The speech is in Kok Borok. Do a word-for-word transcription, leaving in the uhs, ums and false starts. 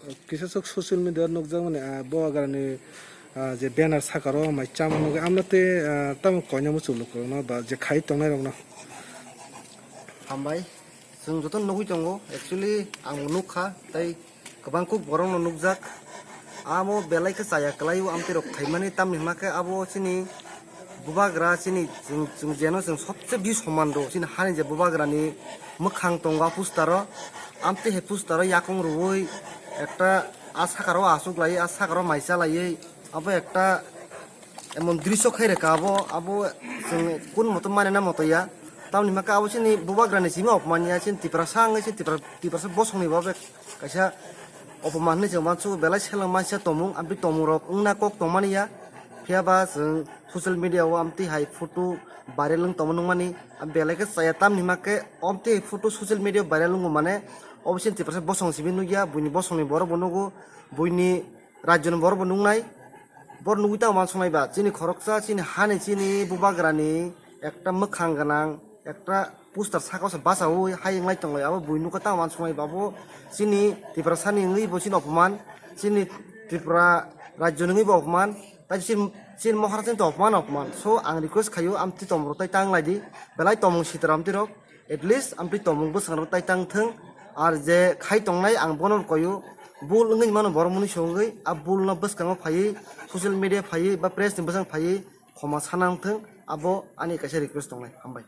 Kisa sok social media nukjakmani, ah, Bubagrani, ah, je banner sakaro mai chama nugwi amno tei, ah, tamo koina muchung lukurokno ba je khai tongnairokno. Hambai, chwng joto nugwi tongo, actually ang nukha tei kwbang kuk borokno nukjak. Amo belai khe chaya kwlaio amtwi rok khaimani, tamni hwnba khe abo chini Bubagra chini chwng, chwng jeno chwng sobse bi soman rw chini hani je Bubagrani mwkhang tongo a postero. Amtwi hai postero yakung rwui ekta a sakaro achuk lai, a sakaro mai cha laiwi abo ekta emon drisyo khai rwkha abo, abo chwng kun moto mani na moto ya. Tamni hwnba khe abo chini Bubagrani simi opman ya, chini Tiprasa wngwi chini Tipra-, Tiprasa bosongni bo kaisa opman hinwi chwng uansukgo, belai seleng mansa tongmung, amtwi tongmungrok wngna kok tongmani ya. Phiya ba chwng social media o amtwi hai photo viral wng tongma nukmani, belai khe chaya. Tamni hwnba khe amtwi hai photo social media o viral wngo mane, obo chini Tiprasa bosong simi nukya, buini bosongni borok bo nugo, buini rajyoni borok bo nuknai. Borok nugwi tamo uansuknai ba, chini khoroksa, chini hani, chini Bubagrani ekta mwkhang gwnang, ekta poster sakao se bachaui hai wnglai tonglai, abo buini nukha tamo uansuknai ba, abo chini Tiprasani wngwi bo chini opman, chini Tripura rajyoni wngwi bo opman, tai chini, chini Maharajani to opman, opman. So ang request khaio, amtwi tongmung rok tai tang lai di, belai tongmung sitra amtwi rok, at least amtwi tongmung bwskangrok tai tang thung. Ar je khai tongnai ang bono koio, bul wngwi mano borok mwnwi songwi, a bulno bwskango phaiwi, social media phaiwi ba press ni bwskango phaiwi khoma sana wng thung, abo ani kaisa request tongnai. Hambai.